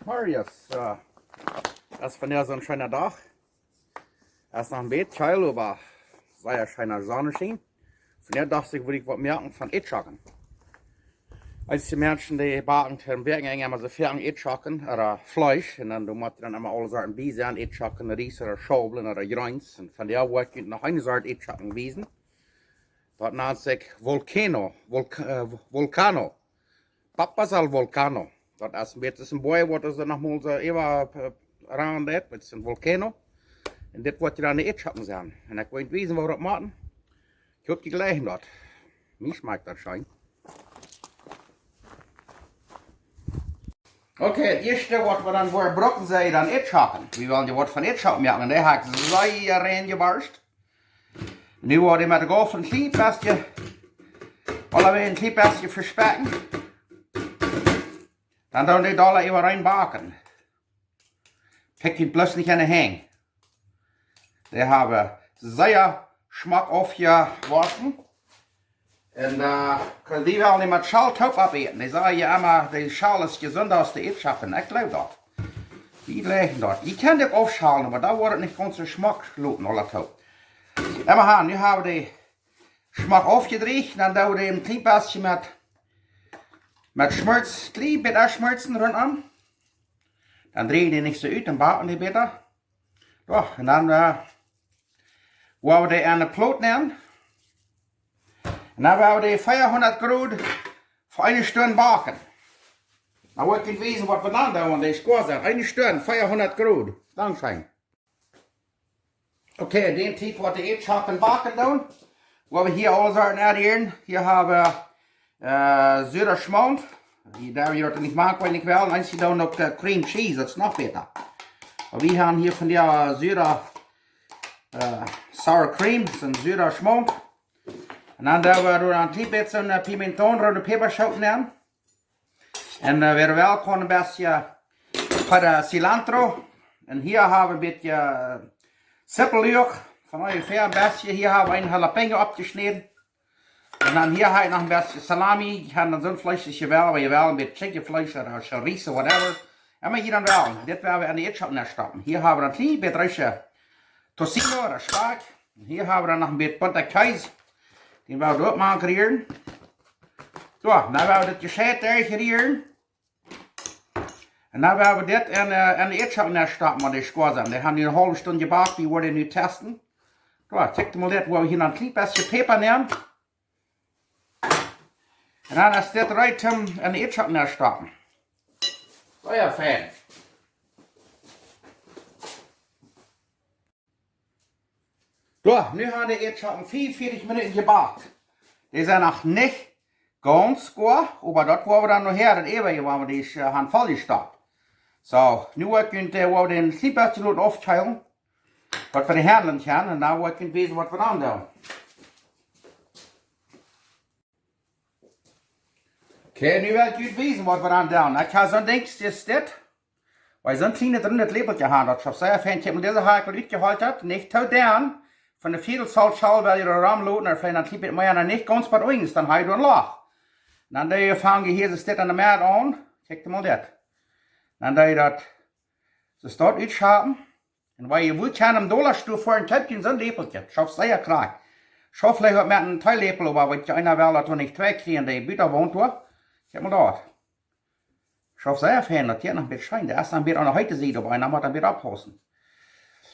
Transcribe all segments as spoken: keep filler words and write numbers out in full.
Marius, äh, es vondoag soon scheena Dach. Es noch een bät kjelt, oba sea scheena Sonnenschien. Vondoag docht ekj, wudd ekj waut moaken von Eadschocken. Eenje Menschen, dee backen toom Wäakjenenj emma soo väl Eadschocken ooda Fleesch, un dan, doa mott dan emma aule Sorten bie sennen, Eadschocken, Ries ooda Schaublen ooda Jreens. Un vondoag woa ekj junt noch eene Sort Eadschocken wiesen. Daut nant sikj Volcano, Volc-, äh, Volcano. Papas al Volcano. Daut es een bät een Boaj, waut es noch mol soo äwa, äh, around that, daut es een Volcano. Un dit woat dan de Eadschocken sennen. Un ekj well junt wiesen, woo daut moaken. Ekj hop, jie jlikjen daut. Mie schmakjt daut scheen. Okay, daut ieeschte, waut wie dan woaren brucken, sent dan Eadschocken. Wie wellen dee waut von Eadschocken moaken. Un dee hab ekj sea rein jebarscht. Nu woa wie dee met de Gaufel een kjlien bät, aulawäajen een kjlien bät vespekjen. Dan doo wie dee doa äwa rein backen. Pekj junt bloos nich aun de Henj. Dee hab ekj sea schmock aufjewoschen. Un, äh, kaun dee well nich met Schal toop opäten. Dee sajen emma, de Schal es jesunda aus de Eadschocken. Ekj jleew daut. Dee jlikjen daut. Dee kaun ekj uk aufschalen, oba dan woat et nich gaunz soo schmock loten, aule toop. Emma han, nu hab wie dee schmock aufjedrieecht, dan doo wie dee een kjlien bät met, met Schmolz, kjlien bät Schmolz runtom. Dan drieej wie dee nich soo ut, dan backen dee bäta. Jo, un dan, äh, woa wie dee aun de Plot nämen. Un dan woa wie dee veahundat Grod fa eene Stund backen. Dan woa ekj junt wiesen, waut wie dan doonen, wan dee goa sent. Eene Stund, veahundat Grod. Dankscheen. Okay, dee Tiet, waut de Eadschocken backen doonen, woa wie hia aule Sorten aunrieren. Hia hab wie, äh, sura Schmaunt. Dee doo wie nich mank, wan ekj well. Eenje doonen uk, äh, Cream Cheese, daut es noch bäta. Oba wie han hia von dee, äh, sura, äh, Sour Cream, daut es sura Schmaunt. Un dan doo wie doa een kjlien bät soon, äh, Pimentón, roode Päpaschooten aun. Un, äh, wäa well, kaun een bät, äh, cilantro. Un hia hab wie een bät, äh, Zippelluak, von onjefäa een bät. Hia hab wie een Jalapeño aufjeschnäden. Un dan hia hab ekj noch een bät Salami. Jie kjennen dan soon Fleesch aus jie wellen, oba jie wellen een bät Chicken Fleesch ooda Chorizo, whatever. Emma jie dan wellen. Dit woa wie aun de Eadschocken stoppen. Hia hab wie een kjlien bät reische Tocino ooda Spakj. Hia hab wie dan noch een bät bunta Kjees. Dän woa wie uk mau rieren. Soo, dan woa wie dit jescheit derchrieren. Un dan woa wie dit enn, äh, enn de Eadschocken stoppen, waut dee goa sent. Dee han nu eene haulwe Stund jebackt, wie woaren nu testen. Soo, kjikj mol dit, woa wie hia noch een kjlien bät Päpa nämen. Un dan es dit reed om enn de Eadschocken stoppen. Sea fein. Soo, nu han de Eadschocken fiefenvieetich Minuten jebackt. Dee sent noch nich gaunz goa, oba daut woa wie dan nohäa, daut äwaje, wan wie dee, äh, han voljestoppt. Soo, nu woa ekj junt, äh, woa wie dän Siepatsje loten aufkjeelen, daut wie dee handlen kjennen, un dan woa ekj junt wiesen, waut wie dan doonen. Okay, nu well ekj junt wiesen, waut wie dan doonen. Ekj hab soon Dinkj aus dit. Wiels soon kjlienet rundet Läpeltje han, daut schauft sea fein. Ekj hab mie dise Hakel utjeholt, nich too denn. Von de Vieedel Zoll Schal well jie doa romloten, ooda veleicht een kjlien bät mea, un nich gaunz bie unjen, dan hab jie doa een Loch. Dan doo jie, fang jie hia, soo dit aun de Medd aun. Kjikj mol dit. Dan doo jie daut, soo daut utschapen. Un wan jie wellen, kjenn jie em Dollarstoa foaren, kjeept jie soon Läpeltje. Schauft sea krakjt. Schauft veleicht waut met een Teeläpel, oba wan jie eena well, daut wie nich twee kjrieen, dee buta wont doa. Kjikj mol daut. Schauft sea fein, daut hia noch een bät scheen. Dee es dan wada aun de heete Sied, oba eena mott dan wada oppaussen.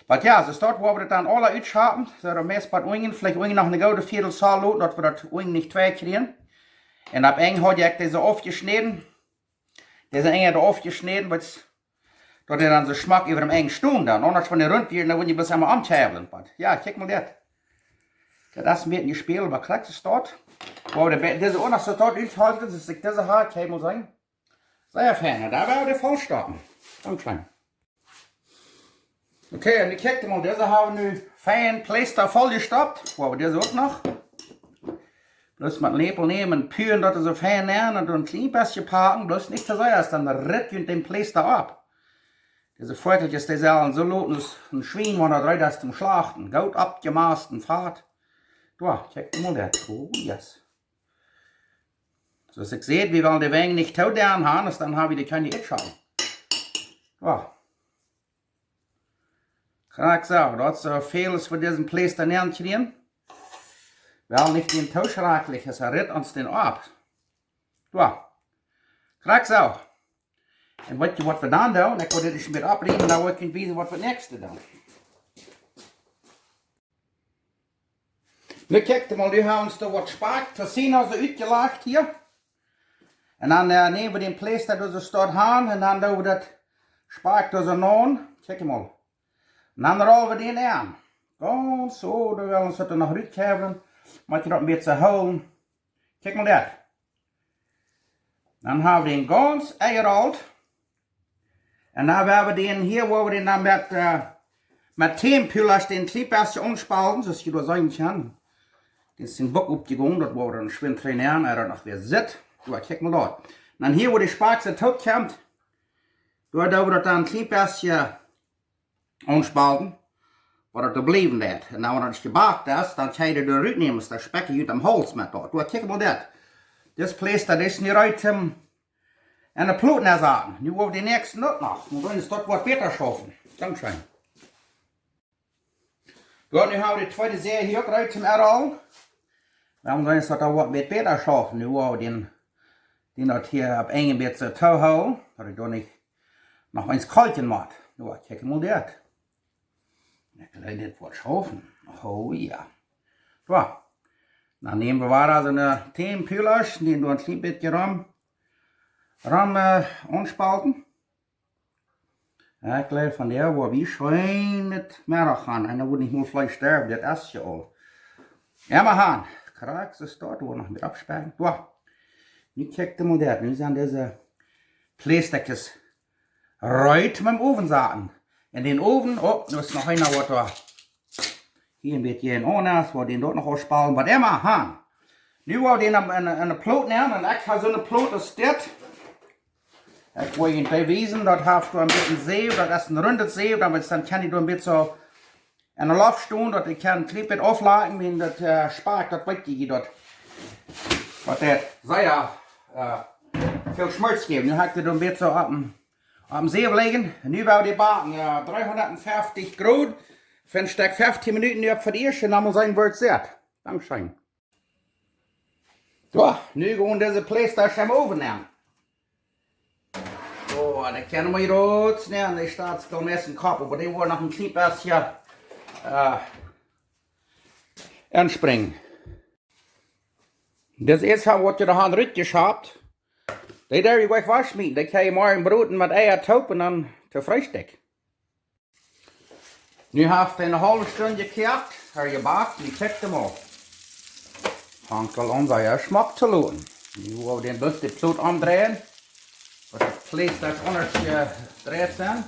Oba jo, soo daut woa wie daut dan aula utschapen. Soo, daut meist bie unjen, veleicht unjen noch een goodet Vieedel Zoll loten, daut wie daut unjen nich twee kjrieen. Un opp Enj haud ekj dise aufjeschnäden. Dise Enj haud ekj aufjeschnäden, wiels daut dee dan soo schmock äwa däm Enj stunt dan. Aundasch, wan dee runt wieren, dan wudd jie bloos eemol omkjwälen. Oba jo, kjikj mol dit. Daut es een bät een Spieejel, oba krakjt soo daut. Woa wie de, dise uk noch soo daut utholten, soo aus ekj dise haud, kjikj mol seenen. Sea fein, dan woa wie dee vollstoppen. Dankscheen. Okay, un kjikj mol, dise hab wie nu fein Plästa volljestoppt. Woa wie dise uk noch. Bloos met Läpel nämen un puren daut soo fein aun un dan een kjlien bät packen, bloos nich too sea, dan rit junt dän Plästa opp. Dise Voagelkjes, dee sellen soo loten aus een Schwien, wan daut reed es toom Schlachten. Goot oppjemast un fat. Jo, kjikj mol daut. Oh, yes. Soo aus ekj säd, wie wellen de Wenj nich too denn han, dan ha wie dee kjeene Eadschocken. Jo. Krakjt soo, daut es soo väl aus wie disen Plästa nenn kjrieen. Well nich dän too schrakjlich, et rit ons dän opp. Jo. Krakjt soo. Un weet jie waut wie dan doonen? Ekj well dit ieescht met opriemen, dan woa ekj junt wiesen waut wie daut näakjste doonen. Nu kjikjt mol, nu ha wie ons doa waut Spakj, Tocino soo utjelajcht hia. Un dan äh, näm wie dän Plästa doa soo staut han un dan doo wie daut Spakj doa soo naun. Kjikj mol. Un dan roll wie dän aun. Gaunz soo, dan well wie ons daut noch rutkjrieen. Mott jie daut een bät hoolen. Kjikj mol daut. Dan ha wie dän gaunz enjerolt. Un dan woa wie dän hia, woa wie dän dan met, äh, met Teepulla dän kjlien bät aunspalden, soo aus jie daut seenen kjennen. Dit es een Bok oppjegonen, daut woa wie dan schwind trainieren, daut daut noch wada sitt. Soo, kjikj mol doa. Dan hia, wua de Spakj soo toop kjemt, doa doo wie daut dan een kjlien bät aunspalden, waut doa bliewen deit. Un dan, wan daut jebakt es, dan kjenn jie daut rutnämen, daut Spakj ut dän Hauls met daut. Soo, kjikj mol daut. Dit Plästa, daut es nu reed, ähm, aun de Plot nenn saten. Nu woa wie dän näakjsten uk noch. Nu woa wie daut waut bäta schaufen. Dankscheen. Jo, nu ha wie de tweede Säaj hia uk reed toom enrollen. Dan woa wie daut waut bät bäta schaufen. Nu woa wie dän, dän daut hia opp een bät toohoolen, daut ekj doa nich noch eent kolkjen mott. Jo, kjikj mol daut. Ekj leet dit waut schaufen. Oh jo. Soo. Dan näm wie wada soone Teepulla, dee doa een kjlien bät rom, rom äh, aunspalden. Jo, ekj leet von doa, wua wie scheen met Meddach gonen. Un dan woat nich mol Fleesch stoawen, daut es je aul. Jo, mau han. Krakjt soo staut, woa noch met oppspakjen. Soo. Nu kjikjt mol daut. Nu sent dise Plästakjes reed met em Owen saten. En dän Owen, oh, nu es noch eena waut doa. Hia een bät aundasch, woa wie dän doa noch aunspalden, waut emma han. Nu woa wie dän aun, aun, aun de Plot nämen, un ekj ha soone Plot aus dit. Ekj woa junt dee wiesen, daut haft doa een bät Säw, daut es een rundet Säw, dan, dan kjenn jie doa een bät soo aun de Loft stonen, daut ekj kaun een kjlien bät auflakjen, un daut äh, Spakj, daut weet jie, daut, waut daut sea äh, väl Schmerz jeft. Nu ha ekj dit een bät soo opp dän, opp dän Säw lajen. Un nu woa wie dee baken, jo, dreehundatfeftich Grod, fa een Stekj feftieen Minuten nu opp fa de ieeschte, dan mol seenen, woo et sitt. Dankscheen. Soo, nu gonen dise Plästa em Owen aun. Oh, un ekj kaun mau roots nämen, dee steit aul meist em Kopp, oba dee woat noch een kjlien bät äh, aunspringen. Dit es waut jie doa han rutjeschaft. Dee doo ekj wajchschmieten, dee kaun ekj morjen broden met Eia toop un dan to Freestikj. Nu haft hee eene haulwe Stund jekoakt, hee jebakt, nu kjikjt mol. Fangt aul aun sea schmock to loten. Nu woa wie dän bloos de Plot omdreien, daut de Fleesch daut aundasch jedreit sent.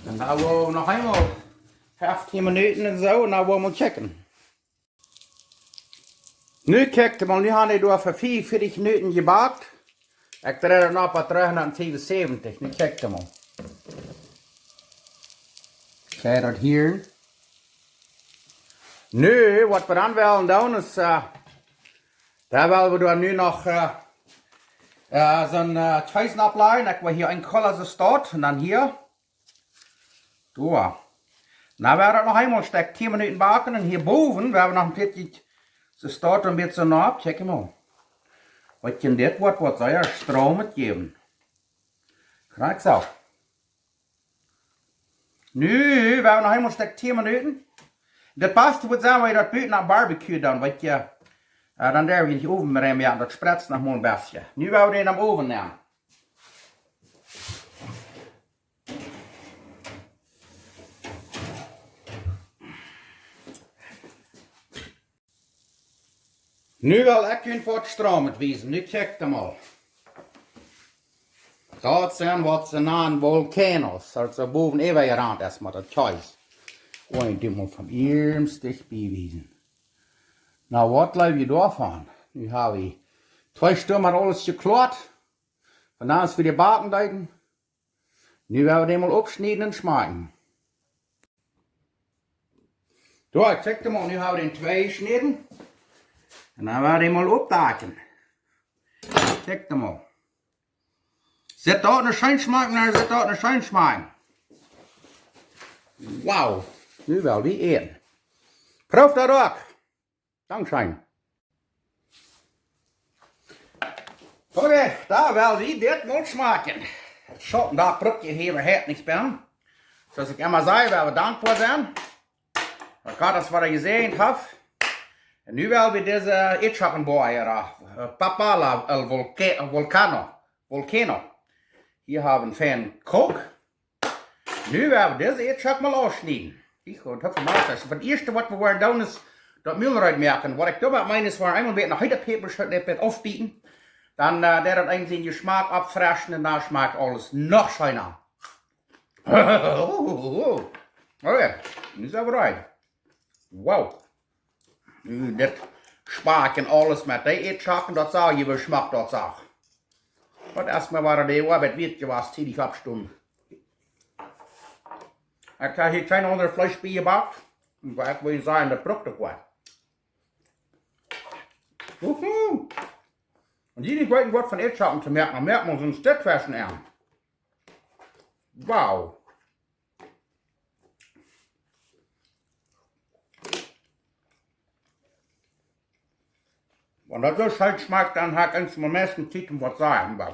Un dan woa wie noch eemol feftieen Minuten un soo, un dan woa wie mol kjikjen. Nu kjikjt mol, nu han dee doa fa fiefunvieetich Minuten jebakt. Ekj dreit daut opp bie dreehundatfiefunsäwentich. Nu kjikjt mol. Kjikj daut hia. Nu, waut wie dan wellen doonen es, äh, dan well wie doa nu noch äh, äh, soon äh, Kjees oppläajen. Ekj woa hia een Kolla soo staut un dan hia. Soo. Nu woa wie daut noch eemol een Stekj tieen Minuten baken un hia bowen woa wie noch een bät soo staut un bät soo nopp. Kjikj mol. Waut jie dit woat, woat sea Stroom metjäwen. Krakjt soo. Nu woa wie noch eemol een Stekj tieen Minuten. Daut baste woat sennen, wan jie daut buten aum Barbecue doonen, weet jie. Äh, dan derw jie nich Owen mea, daut spretzt noch mol een bät. Nu woa wie dän aum Owen nämen. Nu well ekj junt waut Stroomet wiesen. Nu kjikjt mol. Daut sent waut see nanen volcanoes, daut see bowen äwa jerant es met daut Kjees. Woa ekj junt mol von hia een Stekj bie wiesen. Nu, waut jleew jie doavon? Nu ha wie twee Stunden aules jekloat. Von doa aus wie dee baken deeden. Nu woa wie dee mol oppschnieden un schmakjen. Soo, kjikjt mol, nu ha wie dän twee jeschnäden. Un dan woa wie dee mol oppbakjen. Kjikjt mol. Sitt daut nich scheen schmakjen, nä, sitt daut nich scheen schmakjen. Wow, nu well wie äten. Prooft daut uk. Dankscheen. Okay, dan well wie dit mol schmakjen. Daut Schaufen, daut brukt je hia äwahaupt nich bie. Soo aus ekj emma saj, wie woaren dankboa sennen, daut Gott ons wada jesäajent haft. Un nu well wie dise Eadschocken boa, äh, Papala, äh, Volca-, Volcano. Volcano. Hia hab wie fein Kook. Nu woa wie dise Eadschock mol aufschnieden. Ekj go daut von Maus. Daut ieeschte waut wie woaren doonen es daut Mäl reed moaken. Waut ekj doamet meen es, woaren eemol een bät no heete Päpaschooten, een bät aufbieten. Dan, äh, deit daut eent sienen Jeschmak oppfreschen un dan schmakjt aules noch scheena. Okay, nu sent wie reed. Wow. Nu, dit Spakj un aules met dee Eadschocken, daut sach je, woo schmock daut sach. Waut es mie wada de Oabeit wieet jewast, hia die Kopfstunde. Ekj hab hia kjeen aundret Fleesch bie jebackt. Un waut ekj well sajen, daut brukt uk waut. Wuhu. Un jie nich weeten, waut von Eadschocken to moaken, dan moakt mau soon Stekj Fleesch aun. Wow. Wan daut soo scheen schmakjt, dan hab ekj eent von miene meiste Tiet om waut to sajen, oba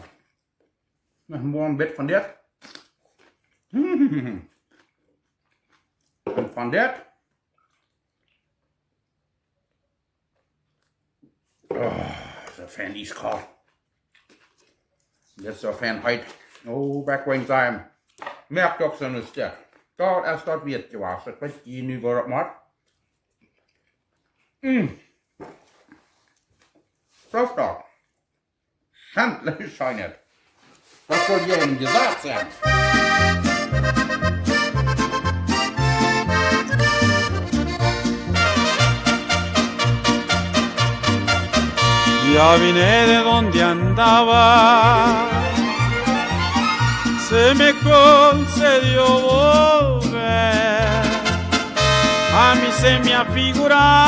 noch mau een bät von dit. Un von dit. Oh, soo fein ieskolt. Dit es soo fein heet. Oh, back when time. Moakt uk soon Stekj. Daut es daut wieet jewast. Ekj weet nich, woo daut moakt. Mm. Soo es daut. Schentlich scheen et. Daut saul je jesajcht sennen. Ya vine de donde andaba, se me concedió volver. A mí se me afigura